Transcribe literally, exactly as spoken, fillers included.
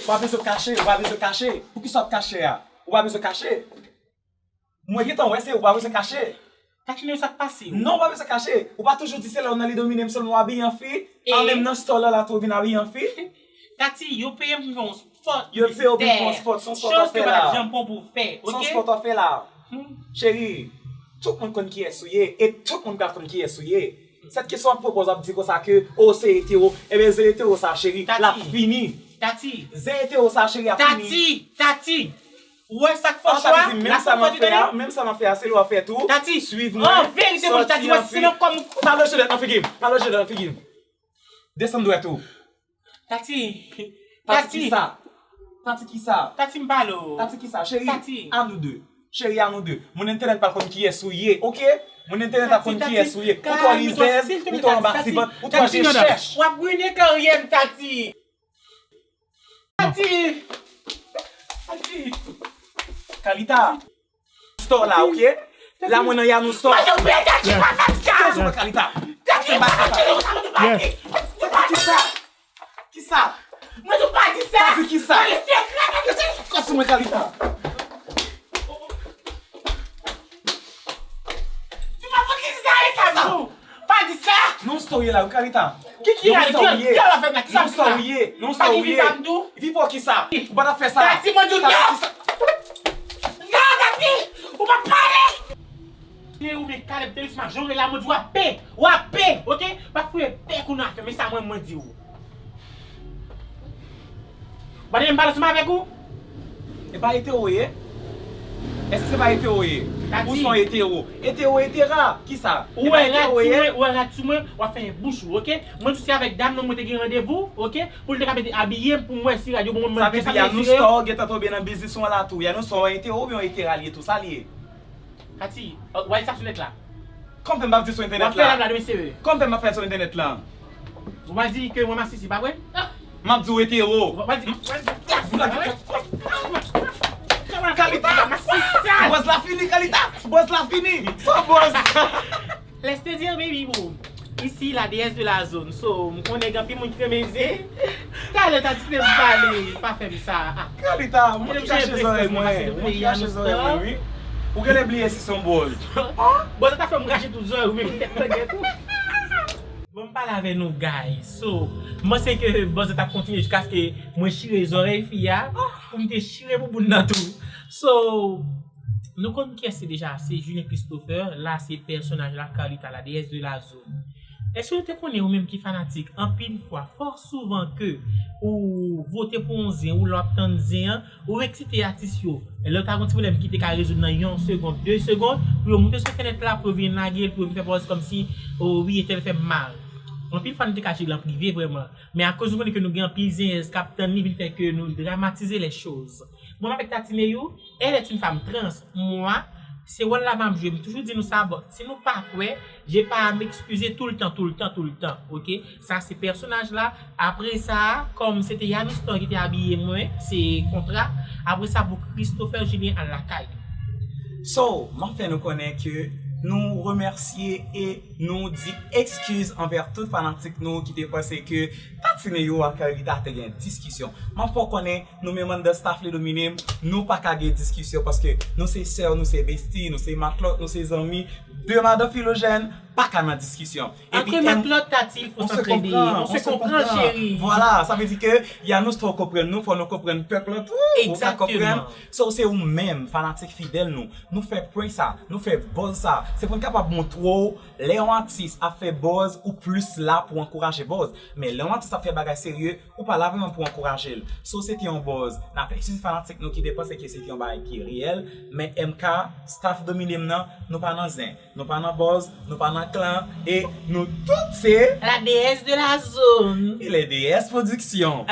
Ou pa bezwen kache, ou pa bezwen kache. Poukisa w ap kache a? Ou pa bezwen kache. Mwen gentan wè se ou, ou pa bezwen kache. Tati, men sa k pase w? Non, ou pa bezwen kache. Ou pa toujou di se lè w nan Lidomine m sèlman w abiye an fi. An menm nan store la, la tou w vin abiye an fi. Tati, yo peye m pou m fè yon spot. Yo peye w pou m fè yon spot, se yon spot w ap fè la. Chans ke w pa t janm pran pou w fè, oke? Se yon spot w ap fè la. Cheri, tout moun konn kiyès ou ye, e tout moun pral konn kiyès ou ye. Sèt kesyon ap pran pòz ap di konsa ke, o, se etero. Ebyen, zen etero sa, cheri, l ap fini. Tati. Zen etero sa, cheri, ap fini. Tati, Tati. Ou wè sa k fè w chwa? Sa vle di, menm sa m ap fè a, menm sa m ap fè a, se li w ap fè tou. Tati, swiv mwen, an verite, mwen, Tati, wè, se nan kòm. Pa lonje dwèt nan figi m, pa lonje dwèt nan figi m. Desann dwèt ou. Tati. Tati kisa? Tati kisa? Tati, m pale w. Tati kisa? Cheri, a nou de. Cheri, a nou de. Moun entènèt pa konn kiyès ou ye, oke? Moun entènèt ap konn kiyès ou ye. Ou twò rizèz, ou twò anba sipant, ou twò je chèch. W ap rine karyè m, Tati. Tati. Tati. Kalita. Store la, oke? La mwen nan Yanou store. Mwen te peye Tati pa fè sa. Tati, mwen Kalita. Tati, pa fè sa. Tati, pa fè sa. Kisa? Mwen di w pa di sa. Pa di kisa? Mwen gen sekrè nan kèk. Kòm si mwen Kalita. Di mwen pou ki sa e sa non. Pa di sa. Non, sa w ye la wi Kalita. Ki ki a di w la fè nan kisa? Non, sa w ye. Non, sa w ye. Vipo kisa? Ou pa ta fè sa. Tati, mwen di w non. Non, Tati, ou pa pale. Tine ou men Caleb Thelus Major la, mwen di w ap peye, w ap peye, oke? W ap fouye bèk ou nan afè, men sa mwen, mwen di w. Ou pa tande m pale ansanm avèk ou? E pa etero ye? Èske se pa etero ye? Ou se yon etero? Etero, etera, kisa? Ou wè rad sou mwen, ou wè rad sou mwen, w ap fèmen bouch ou, oke? Mwen di w se avèk dam nan mwen te gen randevou, oke? Pou l te ka mete abiye m pou m wè si rad yo bon mwen. Sa vle di Yanou store gentan tonbe nan biznis ou an la tou. Yanou store etero oubyen etera li ye tou? Sa li ye? Tati, w al sa sou nèt la. Kòm fè m ap di sou entènèt la. W ap fè live la demen serye. Kòm fè m ap fè sou entènèt la. Ou pa di ke mwen masisi, pa vre? M ap di w etero. Ou pa di. Kalita! Buzz la fini, Kalita! Buzz la fini! Sa buzz! Laisse te dire, baby boo. Ici, la déesse de la zone. So, m konnen gen anpil moun ki renmen zen. Talè, Tati, kite m pale. Pa fè m sa. Kalita, mwen ki kache zòrèy mwen. Mwen ki kache zòrèy mwen, wi. Ou genlè bliye si se yon buzz. Buzz ta fè m rache tout zòrèy ou, men tèt mwen gen tou. Bon, m pale avè nou, guys. So, m panse ke buzz t ap kontinye jiskaske mwen chire zòrèy fi a, pou m te chire bouboun nan tou. So, nou konn kiyès se deja, se Julien Christopher, la se pèsonaj la, Carlita, la déesse de la zone. Èske nou te konnen ou menm ki fanatik, anpil fwa, fò souvan ke ou vote pou yon zen, ou lè w ap tann zen an, ou eksite atis yo. Lè w ta gon ti pwoblèm ki te ka rezoud nan yon segond, de segond, pou yo moute sou entènèt la, pou yo vin lage l, pou yo vin fè buzz kòmsi, o wi, entèl fè m mal. Anpil fwa nou te ka jere l an prive vrèman. Men akoz nou konnen ke nou gen anpil zenyèz k ap tann li vin fè ke nou dramatize les choses. Mwen avèk Tati Neyou, elle est une femme trans. Mwen, se wòl la m ap jwe. M toujou di nou sa, but si nou pa kwè, je pa m'excuser tout le temps, tout le temps, tout le temps, oke? Sa se pèsonaj la. Apre sa, kòm se te Yanou Store ki te abiye mwen, se kontra. Apre sa, pou Christopher Julien al lakay. So, m ap fè nou konnen ke nou remèsye e nou di eskiz anvè tout fanatik nou ki te panse ke Tati Neyou ak Carlita te gen diskisyon. M ap fè w konnen, nou menm anndan staff Lidomine m, nou pa ka gen diskisyon paske nou se sè, nou se besti, nou se matlòt, nou se zanmi. De madan Filojèn pa ka nan diskisyon. Entre matlòt, Tati, il faut s'entraider. On se comprend, cheri. Vwala, sa vle di ke Yanou Store konprann nou, fò nou konprann pèp la tou. Ou ka konprann? So, se ou menm, fanatik fidèl nou. Nou fè prank sa, nou fè buzz sa. Se pou n kapab montre w, lè yon atis ap fè buzz, ou plis la pou ankouraje buzz. Men lè yon atis ap fè bagay serye, ou pa la vrèman pou ankouraje l. So, se te yon buzz. N ap eskize fanatik nou ki te panse ke se te yon bagay ki reyèl. Men M K, staff Domine m nan, nou pa nan zen. Nou pa nan buzz, nou pa nan klan, e nou tout se la déesse de la zone. E les déesses production.